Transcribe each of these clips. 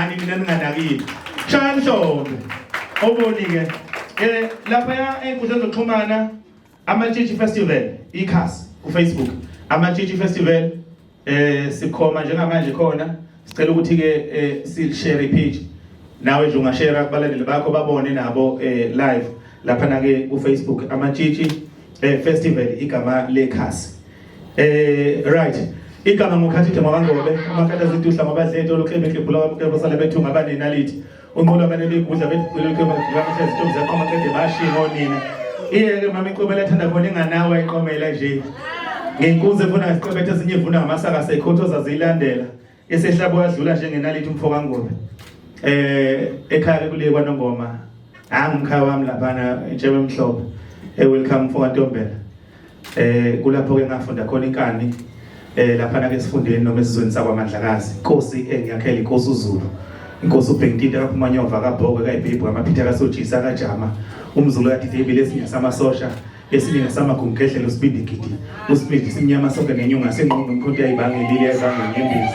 ngani mina ninganakile. Shaya mhlombe. Oboni ke. Lapha ya enkundleni zokuxhumana Amatshitshi Festival ikhasi ku Facebook. Amatshitshi Festival sikhoma njengamanje khona sicela ukuthi ke si share page nawe nje ungashare kubalandeli bakho babone nabo live lapha na ke ku Facebook Amatshitshi Festival igama lekhasi. Right. Igama ngokhathithe ngwakangobe umakhatha zituhla ngabadletho loklebe klebhula kwamkebo sale bethunga abanenalithi unqola abane begudla bethi zaqoma qede bashingo nina iyeke mama iqobela ethanda khona inganawe ayiqomela nje ngenkunzi efuna isiqebethe esinye ivuna ngamasaka sekhothoza ziyilandela esehlabo wadlula njengenalithi umfo kaNgobe ekhaya kule kwaNongoma angumkhaya wami laphana entshebe emhlophe welcome mfo kaNtombela kulapho ke ngafunda khona inkani lapha na ke esifundeni noma esizweni sakwaMandlakazi inkosi engiyakhela inkosi uZulu inkosi uBhentinta kaPhumanyova kaBhokwe kaYibhebhu kaMaphitha kaSojisa kaJama umZulu kadidebile esinye samasosha esiningi samagumgehlelo usibindi gidi usibindi simnyama sonke nenyunga sengqondo umkhonto yayibanga ilile yayibanga inyembezi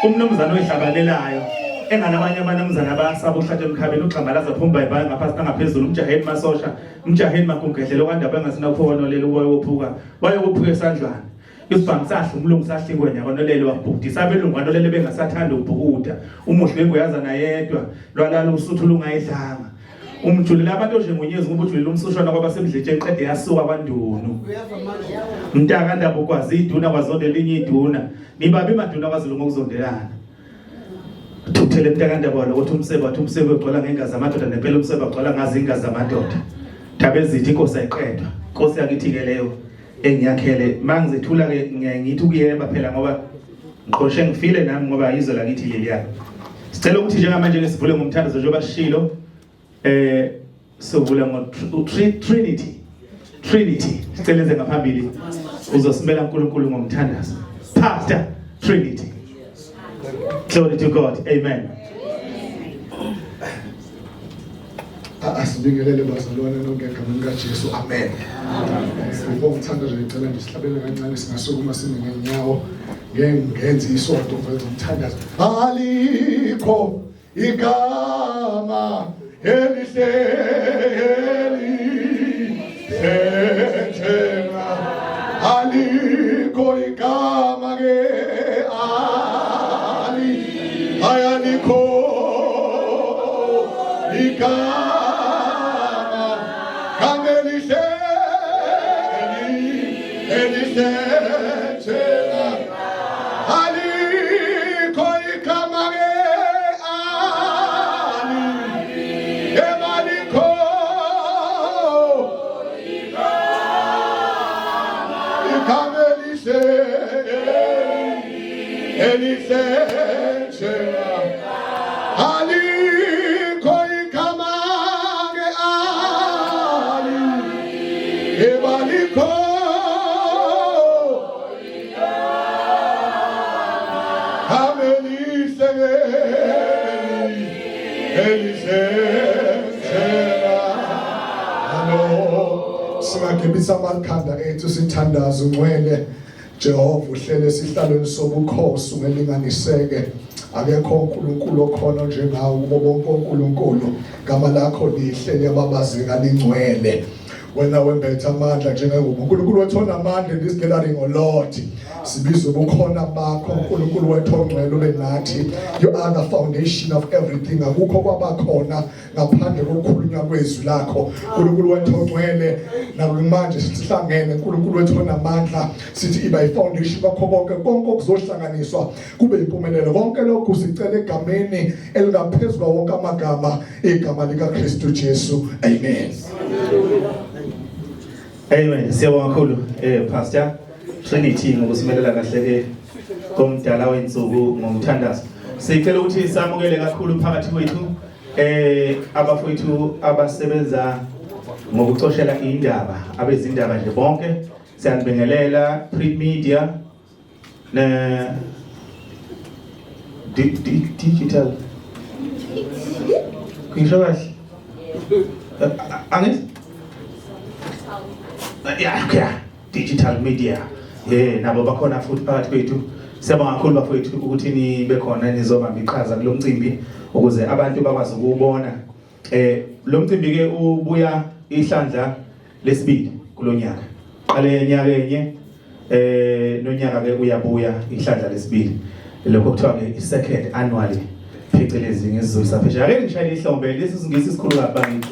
umnumzane oyihlabalelayo enganabanye abanumzane abasaba ukuhlatshwa emkhabeni ugxambalaza phumba ibhayi ngaphansi nangaphezulu umjaheni masosha umjaheni magumgehlelo kwandaba engasinakuphoka nolelo uboya wophuka wayokuphuka esandlwana isibhamu sahla umlungu sahla ingwenya kwanolele wabhukudisa abelungu kwanolele bengasathanda ukubhukuda umuhle wengweyazana yedwa lwalala usuthu lungayidlanga umjulela abantu onjengonyezi ngoba ujulela umsushwana kwabasemdletsheni qede yasuka kwandunu mntaka ndaba ukwazi iduna kwazonda elinye iduna nibabe maduna kwaZulu ngokuzondelana thuthele mntaka ndaba walokuthi umsebe wathi umsebe ugcwala ngengazi amadoda nempela umsebe ugcwala ngazi ingazi amadoda ndaba ezithi inkosi ayiqedwa inkosi yakithi ke leyo engiyakhele mangizethula ke ngiyaye ngithi ukuyeba phela ngoba ngiqhoshe ngifile nami ngoba izwe lakithi leliya sicela ukuthi njengamanje ke sivule ngomthandazo njengoba sishilo sovula ngo Trinity Trinity siceleze ngaphambili uzosimela uNkulunkulu ngomthandazo Pastor Trinity. Glory to God. Amen. Asibingelele bazalwane nonke egameni kaJesu. Amen. Before ngithandaze ngicela nje sihlabele kancane singasukuma sime ngenyawo ngeke ngenze isonto ngenze umthandazo. Alikho igama elihle elihle alikho igama ke ali ayalikho igama gama elihle elihle alikho igama ke ali emalikho igama elihle elihle alikho igama ke ali ebalikho Singagebisa amakhanda ethu sithandaze ngcwele Jehova uhlele esihlalweni sobukhosi ungelinganiseke akekho uNkulunkulu okhona njengawe kubo bonke oNkulunkulu gama lakho lihle liyababazeka lingcwele wena wembethe amandla njengengubo uNkulunkulu wethu onamandla in this gathering o Lord sibiza ubukhona bakho uNkulunkulu wethu ongcwele ube nathi you are the foundation of everything akukho kwabakhona ngaphandle kokukhulunywa kwezwi lakho uNkulunkulu wethu ongcwele nakumanje sihlangene uNkulunkulu wethu onamandla sithi iba ifoundation kwakho konke konke okuzohlanganiswa kube impumelelo konke lokhu sicela egameni elingaphezu kwawo wonke amagama igama likaKristu Jesu amen. Amen. Siyabonga kakhulu Pastor Trinity ngokusimelela kahle ke komdala wensuku ngomthandazo. Sicela ukuthi samukele kakhulu phakathi kwethu abafowethu abasebenza ngokucoshela indaba abezindaba nje bonke siyanibingelela print media ne digital ngisho kahle angithi yeah okay digital media nabo bakhona futhi phakathi kwethu. Siyabonga kakhulu bafowethu ukuthi nibe khona nizobamba iqhaza kulomcimbi ukuze abantu bakwazi ukuwubona. Lo mcimbi ke ubuya ihlandla lesibili kulonyaka. Qale nyakenye nonyaka ke uyabuya ihlandla lesibili. Lokho kuthiwa ke i-second annually phecelezi ngesiZulu saphesheya. Ake ngishayele ihlombe lesi singisi sikhulu kabi bakithi.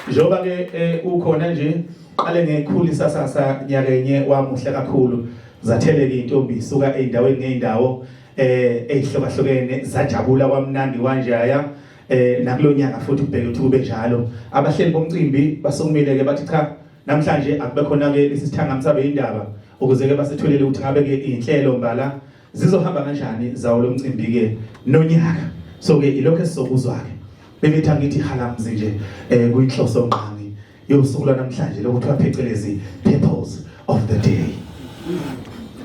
Njengoba ke ukhona nje qale ngekhulu isasasa nyakenye wamuhle kakhulu zatheleka intombi isuka ezindaweni ngeindawo ezihlukahlukene zajabula kwamnandi kwanjaya nakulonyaka futhi kubheke ukuthi kube njalo. Abahleli bomcimbi basukumile ke bathi cha namhlanje akube khona ke lesi sithangami sabe indaba ukuze ke basethulele ukuthi ngabe ke inhlelo mbala zizohamba kanjani zawo lomcimbi ke nonyaka. So ke ilokho esizokuzwa ke bebethi angithi halamzi nje kuyinhloso ngqangi yosuku lwanamhlanje lokuthiwa phecelezi purpose of the day.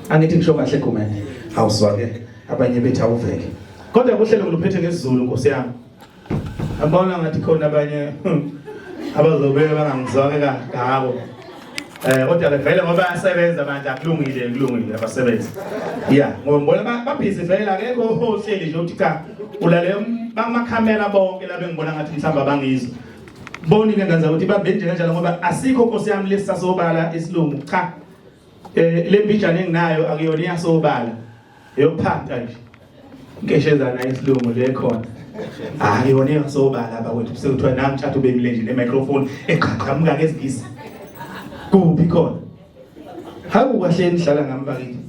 Angithi ngisho kahle Gumede, awuzwa ke abanye bethi awuveke, kodwa kuhlelo ngiluphethe ngesiZulu Nkosi yami. Abona ngathi khona abanye abazobe bangangizwa ke kangako. Kodwa ke vele ngoba bayasebenza manje akulungile kulungile abasebenzi. Yeah, ngoba ngibona babhizi vele akekho ohleli nje uthi cha ulale bamakhamera bonke la bengibona ngathi mhlawumbe abangizwa. Boni ke ngenza ukuthi bambe nje kanjalo ngoba asikho Nkosi yami lesisasobala isilungu cha. Le mbijana enginayo akuyona iyasobala. Eyokuphanta nje. Nkeshezana isilungu le khona. Hayi yona iyasobala bakwethu sekuthiwa namtshatha ubemile nje ne microphone eqhaqhamuka ngezingisi. Kuphi khona? Hawu kahle nihlala ngami bakithi.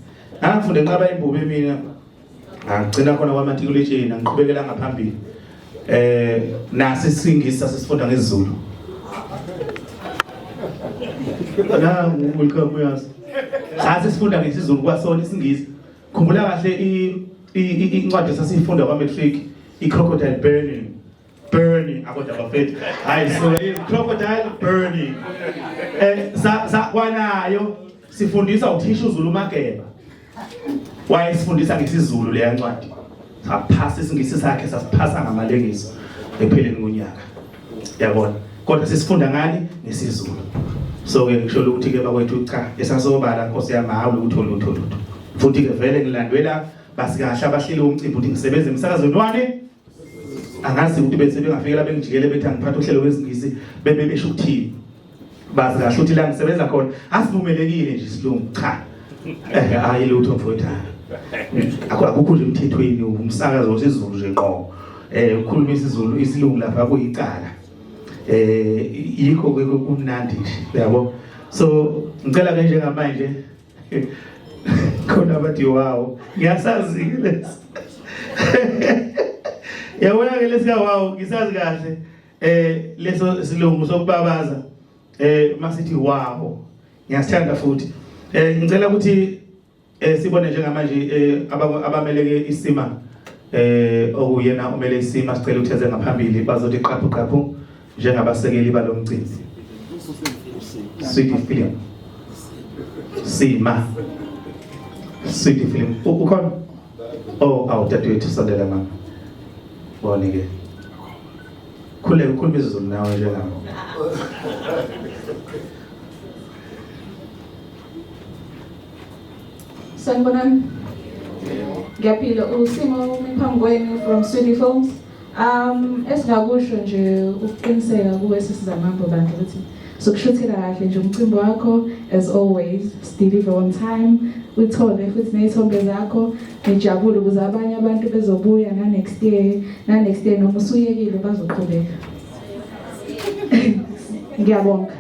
Ngangifunda enqaba imbube mina. Ngagcina khona kwamatikuletsheni ngiqhubekela ngaphambili. Nasi isingisi sasifunda ngesiZulu. La welcome uyazi. Sathi sifunda ngesiZulu kwasona isingisi. Khumbula kahle incwadi sasifunda kwa matric i-crocodile burning. Burning akodwa bafethu. Hayi so i-crocodile burning. Sa kwanayo sifundisa uthisha uZulu Mageba. Wayesifundisa ngesiZulu leya ncwadi. Saphasa isingisi sakhe sasiphasa ngamalengiso ekupheleni konyaka. Yabona. Kodwa sisifunda ngani ngesiZulu. So ke ngisho ukuthi ke bakwethu cha esasobala Nkosi yami hawu lutho lutho lutho. Futhi ke vele ngilandwela basikahle abahleli umcimbi ukuthi ngisebenze emsakazweni wani. Angazi ukuthi bese bengafikela bengijikele bethi angiphathe uhlelo lwesingisi bebe besho ukuthini. Bazi kahle ukuthi la ngisebenza khona asivumelekile nje isilungu cha. Hayi lutho mfowethu. Akukho nje emthethweni umsakazo wesiZulu nje ngqo. Ukukhuluma isiZulu isilungu lapha kuyicala. Yikho ke kumnandi nje uyabo. So ngicela ke njengamanje khona abathi wow ngiyasazi ke lesi. Yabona ke lesi ka wow ngisazi kahle. Leso silungu sokubabaza masithi wow ngiyasithanda futhi. Ngicela ukuthi sibone njengamanje abameleke isima okuyena umele isima sicela utheze ngaphambili bazothi qaphu qaphu njengabasekeli balomcimbi. Sweet film. Sima. Sweet film. Ukhona? Oh, awu dadewethu sondela mama. Bone ke. Khuleka ukhuluma isiZulu nawe njengami. Sanibonani. Ngiyaphila uSimo umi phambi kwenu from Sweetie Films. Esingakusho nje ukuqiniseka kuwe sisizamambo bandla ukuthi sokushuthela kahle nje umcimbi wakho as always deliver on time uthole futhi nezithombe zakho nijabule ukuze abanye abantu bezobuya na next year na next year noma usuyekile bazoqhubeka. Ngiyabonga.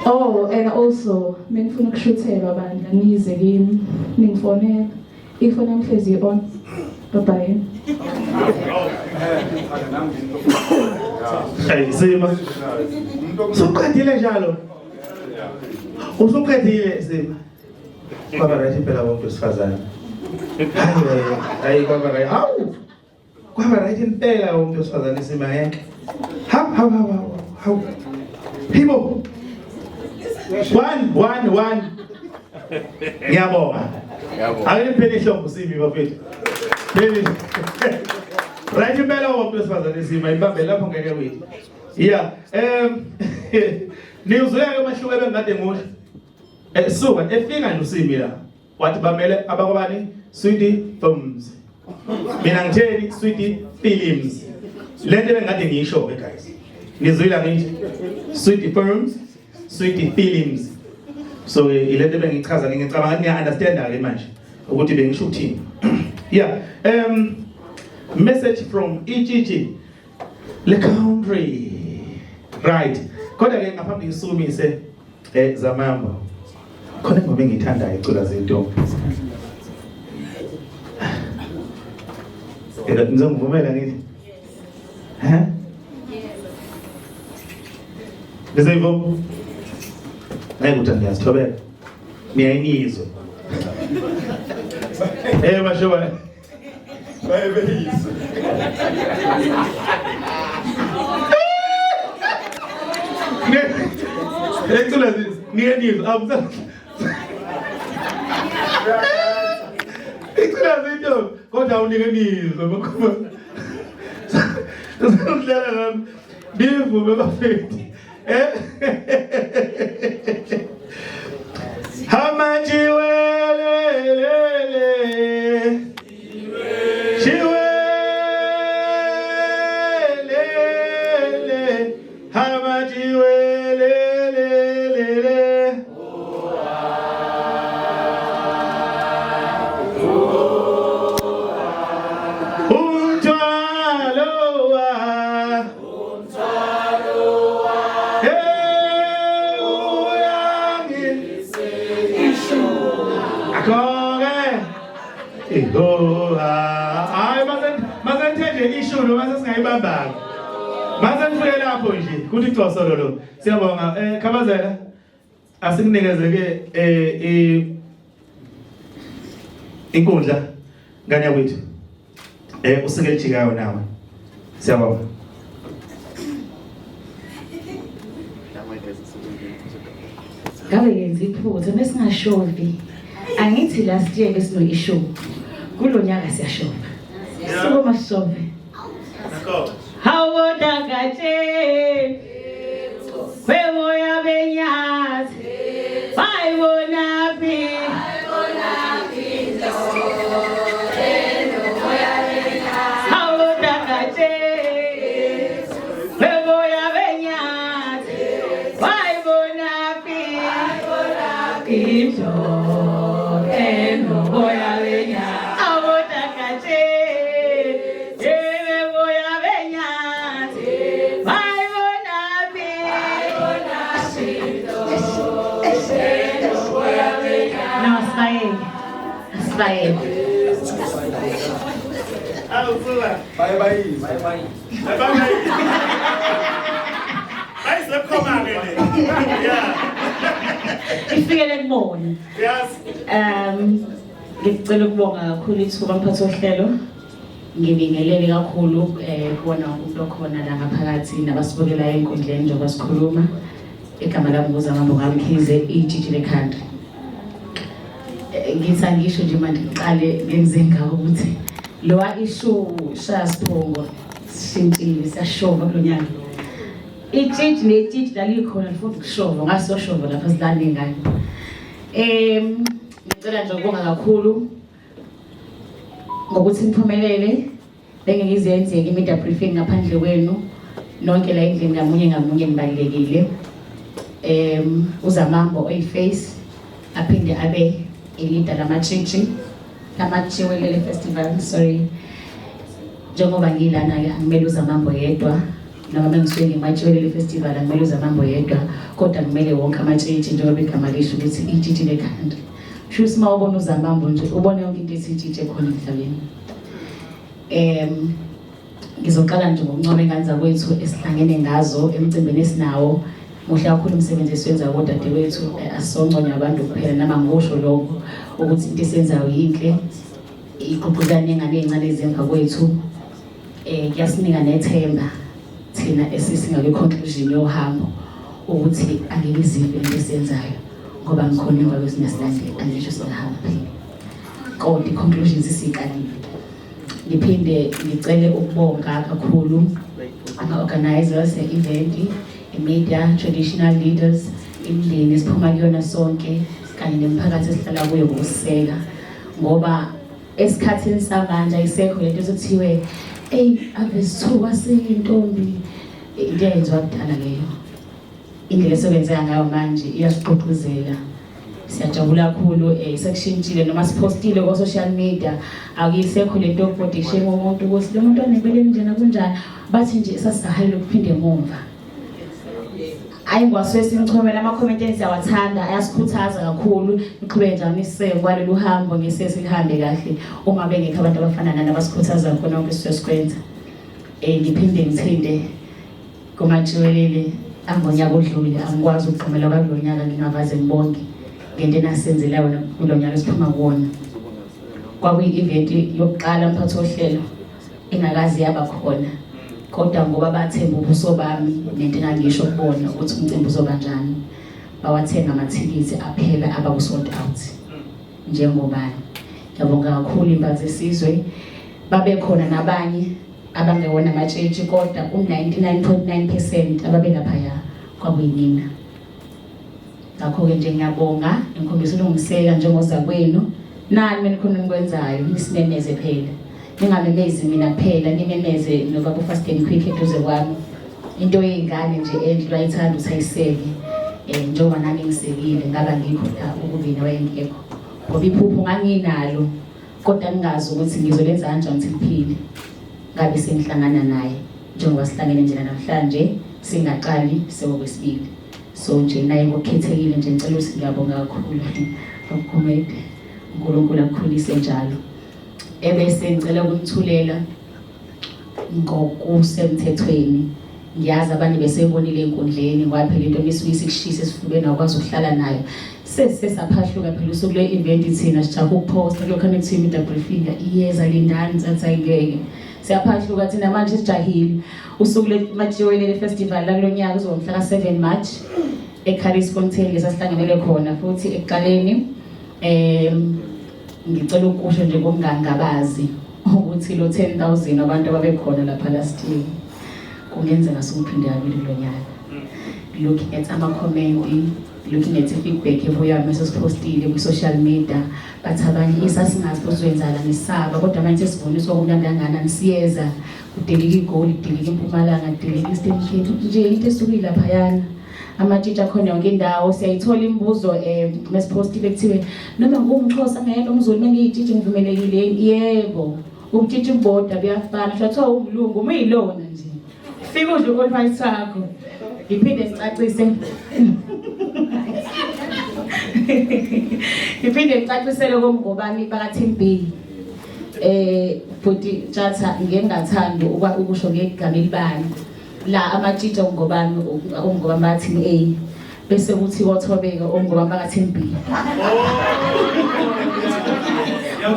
Oh, and also mengifuna ukushuthelwa bandla nize kimi ningifonela ifoni yami hlezi on. Bye bye. Hey Sima. Usuqedile njalo. Usuqedile Sima. Kwaba right impela wonke wesifazane. Hayi hayi kwaba right. Hawu. Kwaba right impela wonke wesifazane Sima ngeke. Hawu hawu hawu hawu. Hibo. 1 1 1. Ngiyabonga. Ake niphele ihlombe Simi bafethu. Phele. Right impela wonke wesifazane Sima ibambe lapho ngeke wethu. Yeah. Niyuzweka ke umahluko ebengikade ngisho. Suka efika nje uSimi la. Wathi bamele abakwabani? Sweet Films. Mina ngitheni Sweet Films. Lento bengikade ngisho ke guys. Nizwile ngithi Sweet Films, Sweet Films. So ilento bengichaza ngicabanga ukuthi niya understand ke manje ukuthi bengisho ukuthini. Yeah. Message from Itshitshi le country. Right. Kodwa ke ngaphambi ngisukumise Zamambo. Khona ingoma engiyithandayo icula zintombi. Nizongivumela ngithi? He? Nizoyivuma? Ngeke ukuthi ngiyazithobela. Niyayinizwa. Mashoba. Bayebeyisa. Ecula niyenizwa. Awusa. Icula zintombi kodwa unike nizwa makhuma. Sizodlala nami. Nivume bafethu. Hamajiwelelele Chiwelele Hamajiwelelele Umthwalo wa Hey uyangi Akhoke Ihoha hayi masenthe nje ishulo mase singayibambanga mase nifike lapho nje kuthi coso lo siyabonga Khabazela asikunikeze ke inkundla ngane yakwethu usike elijikayo nawe siyabonga. Ngabe ngenza iphutha besingashovi. Angithi last year besino issue. Kulo nyaka siyashova. Sukuma sishove. Hawodakatshe Kwemoya benyathi Bayibonaphi Hawodakatshe Kwemoya benyathi Bayibonaphi Indlo enoboya benyathi Hawodakatshe Kwemoya benyathi Bayibonaphi No, asibayeke. Asibayeke. Awusuka. Bye bye. Ayisekhoma ke le. Yeah. Ifikele kubona. Yes. Ngicela ukubonga kakhulu ithuba mphathi wohlelo. Ngibingelele kakhulu kubona umuntu okhona la ngaphakathi nabasibukelayo enkundleni njengoba sikhuluma. Igama lami nguZamambo kaMkhize, itshitshi le-country. Ngithi angisho nje manje ngiqale ngenze ngawo ukuthi lowa issue shaya siphongo sishintshile siyashova kulo nyaka. Itshitshi netshitshi lalikhona lifuna ukushova ngasiyoshova lapha sidlala ingane. Ngicela nje ukubonga kakhulu ngokuthi niphumelele bengeke izenzeke i-media briefing ngaphandle kwenu nonke la endlini ngamunye ngamunye nibalulekile. uZamambo oyiface aphinde abe i-leader lamatshitshi lamatshiwelele festival, sorry. Njengoba ngilana ke angimele uZamambo yedwa noma bengisuke ngimatshiwelele festival angimele uZamambo yedwa kodwa ngimele wonke amatshitshi njengoba igama lisho ukuthi itshitshi le-country. Sho ukuthi uma ubona uZamambo nje ubone yonke into ethi itshitshi ekhona emhlabeni. Ngizoqala nje ngokuncoma ingane zakwethu esihlangene ngazo emcimbini esinawo. Muhle kakhulu umsebenzi esiwenzayo kodadewethu, asonconya abantu kuphela nama ngikusho lokho ukuthi into esiyenzayo yinhle, igqugquzela nengane ey'ncane ezemva kwethu. Kuyasinika nethemba thina esisinga kwi-conclusion yohambo ukuthi angeke izife into esiyenzayo ngoba ngikhona emva kwethu nasilandela, angisho singahamba phela kodwa i-conclusion sisiyiqalile. Ngiphinde ngicele ukubonga kakhulu ama-organizers e-event, i-media, traditional leaders, imindeni esiphuma kuyona sonke. kanye nemiphakathi esihlala kuyo ngokuseka ngoba esikhathini samanje ayisekho lento esithiwe eyi ave sithuka siyintombi into eyenziwa kudala leyo indlela esebenzeka ngayo manje iyasigqugquzela siyajabula kakhulu eh sekushintshile noma siphostile ko social media akuyisekho lento yokubody shame umuntu ukuthi lo muntu onebeleni njena kunjani bathi nje sasahayile ukuphinde emumva ayi ngwasuke simchomela ama-comment siyawathanda ayasikhuthaza kakhulu niqhubeke njalo niseke kwalolu hambo ngese silihambe kahle uma bengekho abantu abafana nani abasikhuthaza khona konke esisuke sikwenza um ngiphinde ngithinte kumajiwelele angonyaka odlule angikwazi ukugqumela kwakulo nyaka ngingavaze ngibonge ngento enasenzela yona kulo nyaka esiphuma kuwona kwakuyi-event yokuqala mphathi wohlelo engakaze yaba khona kodwa ngoba bathemba ubuso bami nento engangisho kubona ukuthi umcimbi uzoba njani bawathenga amathikithi aphela aba ku-sold out njengobani ngiyabonga kakhulu imbathi esizwe babekhona nabanye abangewona amatshitshi kodwa u-99.9% ababelaphaya kwakuyinina ngakho-ke nje ngiyabonga ngikhombisa ulungiseka njengozakwenu nani menikhona enikwenzayo nisimemeze phela ningamemezi mina kuphela nimemeze nobaba ufast and quick eduze kwami into yey'ngane nje enhle ayithanda ukuthi ayiseke um njengoba nami ngisekile ngaba ngikho la ukuvina wayengekho ngoba iphupho nganginalo kodwa ngingazi ukuthi ngizolenza kanjani ukuthi liphile ngabe sengihlangana naye njengoba sihlangene nje namhlanje singaqali sekokwesibili so nje naye ngokukhethekile nje ngicela ukuthi ngiyabonga kakhulu Gumede uNkulunkulu akukhulise njalo ebese ngicela ukunithulela ngokusemthethweni ngiyazi abanye besebonile enkundleni ngoba phela into misuke isikushisa esifubeni awukwazi ukuhlala nayo sesesaphahlula phela usuku lwe-event thina sijaha ukuphosta kulokhu anethiwa media briefing iyeza lindani sathi ayingeke siyaphahluka thina manje sijahile usuku lematshiwelele festival lakulo nyaka uzoba mhla ka-7 March eCaris Fontaine lesasihlanganele khona futhi ekuqaleni um ngicela ukusho nje ngokungangabazi ukuthi lo 10000 abantu ababekhona lapha last year kungenzeka siwuphinde kabili kulo nyaka looking at ama-comment looking at i-feedback ebuya mase siphostile kwi-social media bathi abanye isasingazi kuzoyenzala ngisaba kodwa manje sesiboniswa kumnandi kangakanani siyeza kudelika igoli kudelika impumalanga kudelika i-eastern cape nje into esuke ilaphayana amatshitshi akhona yonke indawo siyayithola imibuzo um mesiphostile kuthiwe noma ngumxhosa ngeyena umzulu mengiyitshitshi ngivumelekile yebo ubutshitshi bodwa buyafana hlathiwa umlungu uma uyilona nje fika udle u-all-white wakho ngiphinde ngicacise ngiphinde ngicacisele komngobami baka-team b eh bhuti Tshatha ngeke ngathanda ukusho ngegama elibani la amatshitshi ongobami ongobami ba-team A bese kuthi kothobeka ongobami baka-team B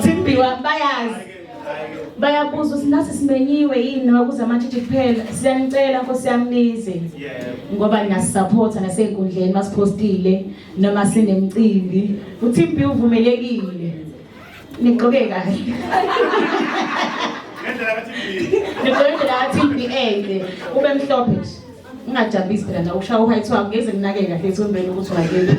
team B bayazi bayabuza ukuthi nasi simenyiwe yini noma kuze amatshitshi kuphela siyanicela nkosi yami nize ngoba niyasisapotha nasey'nkundleni masiphostile noma sinemcimbi uteam B uvumelekile nigqoke kahle ngendlela kaTeam B nigqoke indlela kaTeam B enhle ube mhlophe nje ungajabulisi phela na ushaya u-white wakho ngeze nginake kahle ethombeni ukuthi ungakephi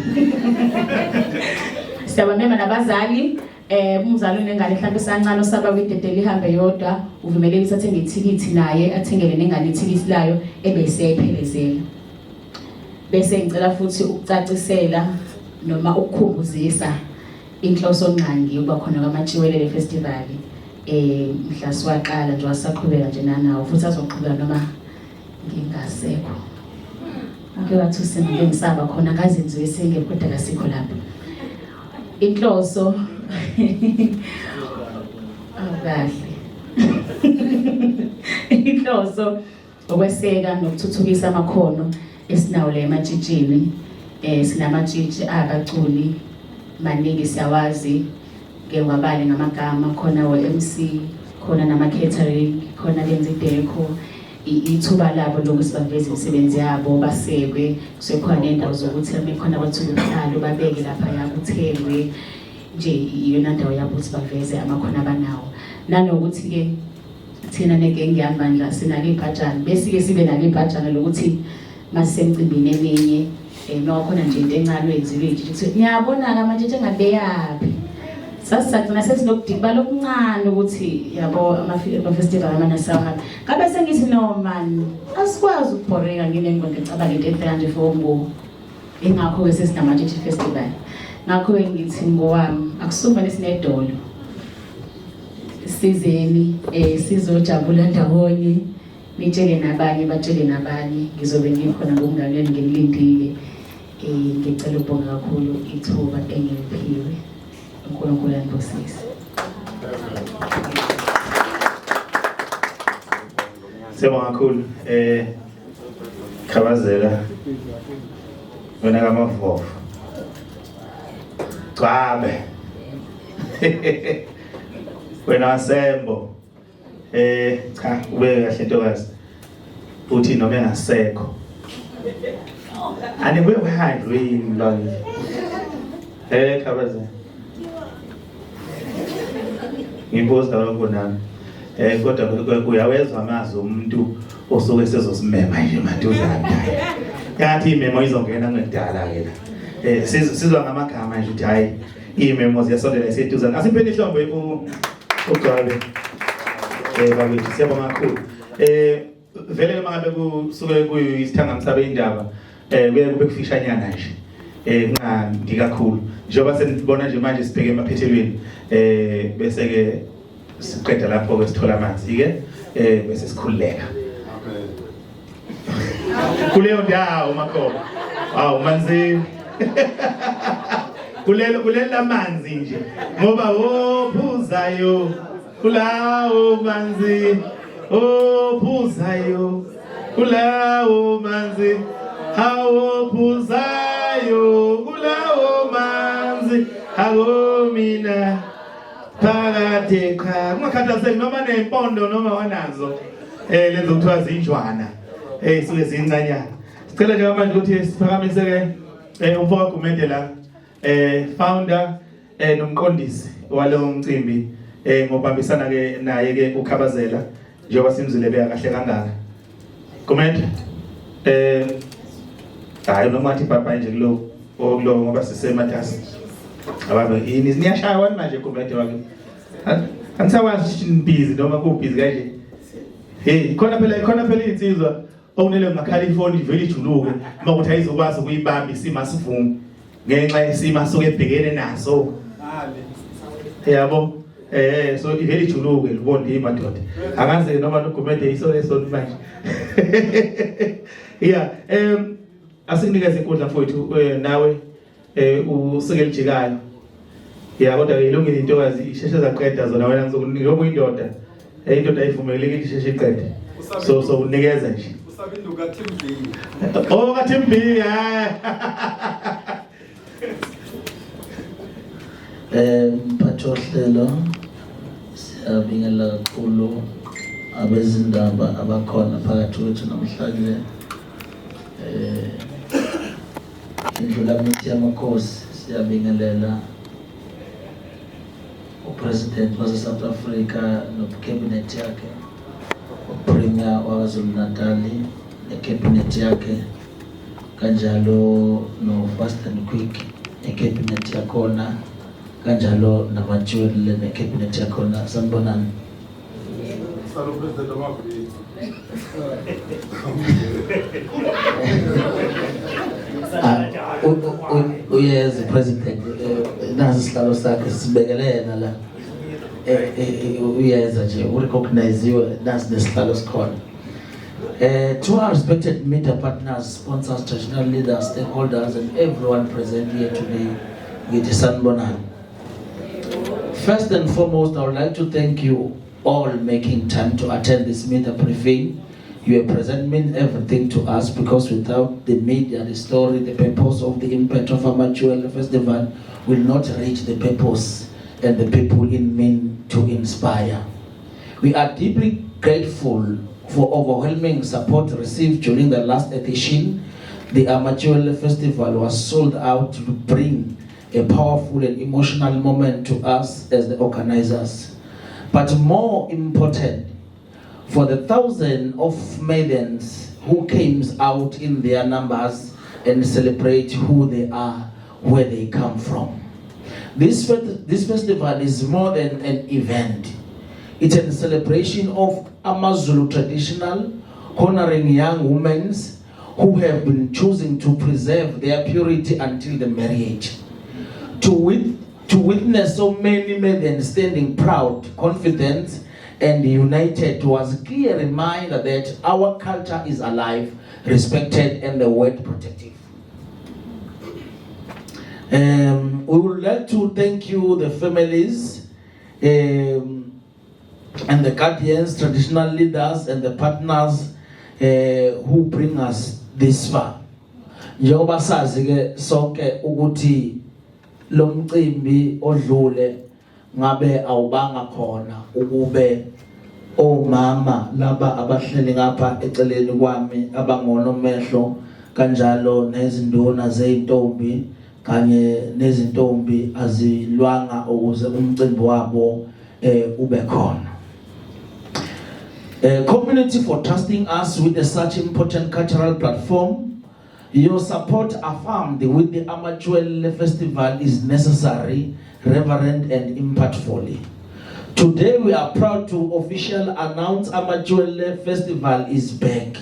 siyabamema nabazali eh umzali unengane mhlawumbe esancane osaba kwidedela ihambe yodwa uvumeleke ukuthi athenge ithikithi naye athengele nengane ithikithi layo ebese eyayiphelezela bese ngicela futhi ukucacisela noma ukukhumbuzisa inhloso ngqangi yokuba khona kwamatshiwelele festival eh mhla siwaqala nje wasaqhubeka nje nanawo futhi azoqhubeka noma ngingasekho ngike wathi usengike ngisaba khona ngazenziwe senge kodwa kasikho lapho inhloso awukahle inhloso ukweseka nokuthuthukisa amakhono esinawo la ematshitshini eh sinamatshitshi abaculi maningi siyawazi ngeke wabale ngamagama khona wo-MC khona nama-catering khona benza ideco ithuba labo lokuthi baveze imisebenzi yabo basekwe kusekhona ney'ndawo zokuthi khona abathuba ubuhlalo babeke laphaya kuthengwe nje iyona ndawo yabo ukuthi baveze amakhono abanawo nanokuthi-ke thina negenge yami bandla sinalo ibhajana besike sibe nalo ibhajana lokuthi masisemcimbini eminye Noma khona nje into encane oyenziwe nje ukuthi niyabona-ke amatshitshi engabeyaphi. Sasisagcina sesinokudikibala okuncane ukuthi yabo ama-festival amanye asawuhambe. Ngabe sengithi no man, asikwazi ukubhoreka nginengqondo ecabanga into enhle kanje for umbuko. Ingakho-ke sesinamatshitshi festival. Ngakho-ke ngithi ngowami akusumane sinedolo. Sizeni sizojabula ndawonye. Nitshele nabanye, batshele nabanye, ngizobe ngikhona ngokunganeni nginilindile. Ngicela ukubonga kakhulu ithuba engiliphiwe. uNkulunkulu anibusise. Siyabonga kakhulu Khabazela wena kaMavovo. Gcwabe. Wena wasembo. Cha ube kahle ntokazi. Uthi noma engasekho. Anibuye kuhanjwe yini lona? Khabazela. Ngibuza lokho nami. Kodwa uyawezwa amazwi omuntu osuke sezosimema nje maduzane. Yathi imemo izongena kungekudala ke la. Sizwa ngamagama nje ukuthi hayi imemo ziyasondela iseduzane. Asipheni ihlombe uGcwabe. Bakithi siyabonga kakhulu. Vele uma ngabe kusuke kuyisithangami sabe indaba kuye kube kufishanyana nje. Kungandi kakhulu. Njengoba senibona nje manje sibheke emaphethelweni bese ke siqeda lapho ke sithola amanzi ke bese sikhululeka. Kuleyo ndawo makhoba. Hawu manzi. Kulelo kulela manzi nje ngoba ophuzayo kulawo manzi ophuzayo kulawo manzi awophuzayo kulawo manzi akomina phakade. Cha ungakhathazeki noma nempondo noma wanazo lezo kuthiwa zinjwana suke zincanyana. Sicela nje manje ukuthi siphakamise ke umfo kaGumede la founder nomqondisi walowo mcimbi ngobambisana ke naye ke uKhabazela njengoba simzile beka kahle kangaka. Gumede hayi noma athi bye bye nje kulo okulo ngoba sisematasa. Ababe yini niyashaya wani manje Gumede wake. Angisakwazi ukuthi busy noma ku busy kanje. Hey khona phela insizwa okunele ngakhala ifoni ivele ijuluke uma ukuthi ayizokwazi ukuyibamba isimo asivumi ngenxa yesimo asuke ebhekene naso. Yabo so ivele ijuluke libonde madoda. Angazi noma noGumede iso leso manje. Yeah, asinikeze inkundla mfowethu nawe usike lijikayo. Ya kodwa ke ilungile intokazi isheshe zaqeda zona wena ngizokunika njengoba uyindoda. Indoda ayivumelekile isheshe iqede. So unikeza nje. Usabinduka Team B. Oh ka Team B. Mphathi wohlelo siyabingelela kakhulu abezindaba abakhona phakathi kwethu namhlanje. Indlulamithi yamakhosi siyabingelela uPresident wase South Africa nocabinet yakhe, uPremier waKwaZulu Natal necabinet yakhe, kanjalo no Fast and Quick necabinet yakhona, kanjalo namajwele necabinet yakhona. Sanibonani. Salo President wamaviki. Uyeza President, nasi isihlalo sakhe sibekele yena la. Uyeza nje urecogniziwe nasi nesihlalo sikhona. To our respected media partners, sponsors, traditional leaders, stakeholders, and everyone present here today, ngithi sanibonani. First and foremost, I would like to thank you all making time to attend this media briefing. Your presence means everything to us, because without the media, the story, the purpose of the impact of Amajuel Festival will not reach the purpose and the people it meant to inspire. We are deeply grateful for overwhelming support received during the last edition. The Amajuel Festival was sold out to bring a powerful and emotional moment to us as the organizers. But more important, for the thousands of maidens who came out in their numbers and celebrate who they are, where they come from. This festival is more than an event. It's a celebration of AmaZulu traditional, honoring young women who have been choosing to preserve their purity until the marriage. To witness so many men standing proud, confident, and united was a clear reminder that our culture is alive, respected, and the word protective. We would like to thank you, the families, and the guardians, traditional leaders, and the partners who bring us this far. Njengoba sazi ke sonke ukuthi lo mcimbi odlule ngabe awubanga khona ukube omama laba abahleli ngapha eceleni kwami abangonomehlo, kanjalo nezinduna zeyintombi kanye nezintombi, azilwanga ukuze umcimbi wabo ube khona. Community for trusting us with a such important cultural platform. Your support affirmed with the Amachwele Festival is necessary, reverent and impactfully. Today we are proud to officially announce Amachwele Festival is back.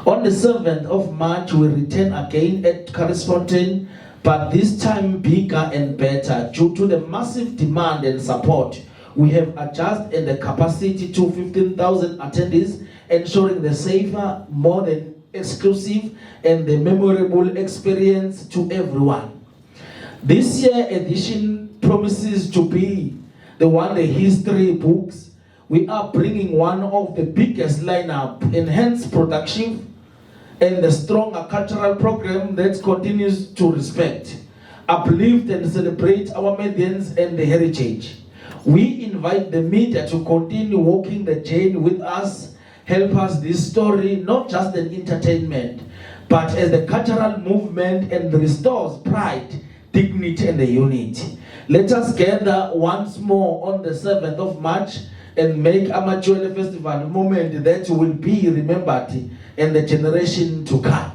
On the 7th of March, we return again at Fontaine, but this time bigger and better. Due to the massive demand and support, we have adjusted the capacity to 15,000 attendees, ensuring the safer, more than exclusive, and the memorable experience to everyone. This year edition promises to be the one the history books. We are bringing one of the biggest lineup, enhanced production, and the stronger cultural program that continues to respect, uplift, and celebrate our maidens and the heritage. We invite the media to continue walking the journey with us, help us this story, not just an entertainment, but as the cultural movement and restores pride, dignity, and the unity. Let us gather once more on the 7th of March and make Amachwele Festival a moment that will be remembered in the generation to come.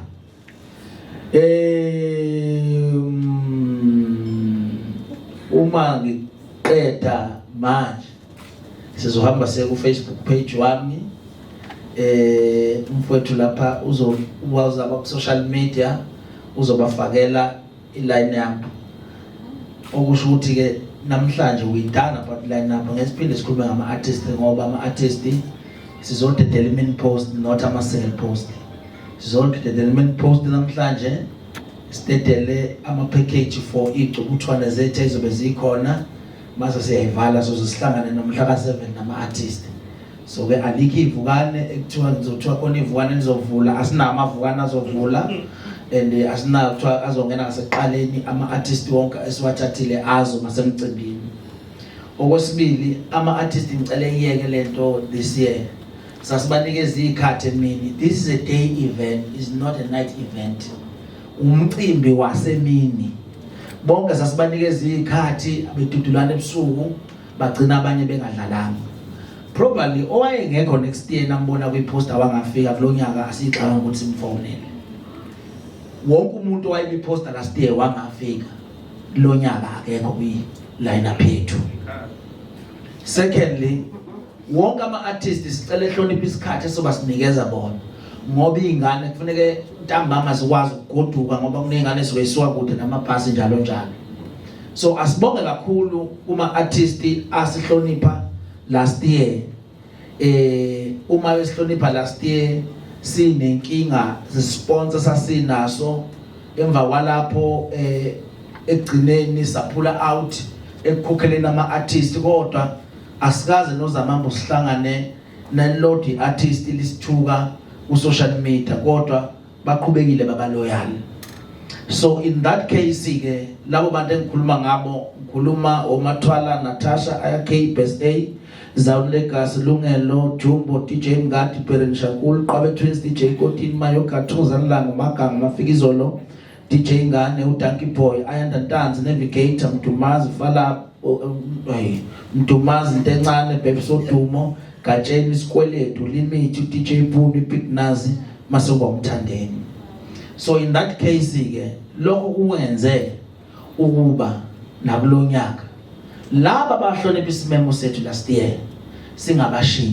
Uma ngiqeda manje sizohamba siye ku Facebook page wami, umfowethu lapha uzaba ku social media, uzobafakela i-line up, okusho ukuthi ke namhlanje we done about line up. Ngesiphinde sikhulume ngama artist, ngoba ama artist sizodedela i-main post, not ama single post. Sizodedela i-main post namhlanje, sidedele ama package for izicukuthwane zethu ezobe zikhona, mase siyayivala, soze sihlangane nomhla ka7 nama artist. So ke alikho ivukane ekuthiwa ngizothiwa khona ivukane lizovula, asinawo amavukane azovula and asinawo kuthiwa azongena ngasekuqaleni. Ama artist wonke esiwathathile azo ngasemcimbini. Okwesibili, ama artist ngicela iyeke lento. This year sasibanikeza izikhathi emini. This is a day event, is not a night event. Umcimbi wasemini. Bonke sasibanikeza izikhathi, bedudulana ebusuku, bagcina abanye bengadlalanga. Probably owayengekho next year nambona kwi-poster wangafika kulonyaka, asixaka ukuthi simfonele. Wonke umuntu owayebi-poster last year wangafika lonyaka akekho kwi-line up yethu. Secondly, wonke ama-artist sicela ehloniphe isikhathi esoba sinikeza bona, ngoba iy'ngane kufuneke ntambama zikwazi ukugoduka, ngoba kuney'ngane esuke zisuka kude namabhasi, njalo njalo. So asibonge kakhulu kuma-artist asihlonipha last year. Uma besihlonipha last year sinenkinga sponsor sasinaso, emva kwalapho ekugcineni saphula out ekukhokheleni ama artist, kodwa asikaze nozamambo sihlangane nelodi artist lisithuka ku social media, kodwa baqhubekile baba loyal. So in that case ke, labo bantu engikhuluma ngabo, ngikhuluma oMathwala Natasha, IK Best A, Zawun Legacy, Lungelo Jumbo, DJ Mngadi, Beren Shakul, Qwabe Twins, DJ Kotini, Mayoka Thozan Lango, Maganga Mafikizolo, DJ Ngane, uDanky Boy, Ayanda Ntanzi, Navigator, Mdumazi Fala, hey, Mdumazi Ntencane, Babes Odumo, Gatsheni, Isikweletu, Limit, DJ Buni, Big Nazi, mase kuba umthandeni. So in that case ke, lokho kuwenze ukuba nakulonyaka laba bahlonipha isimemo sethu last year singabashiyi.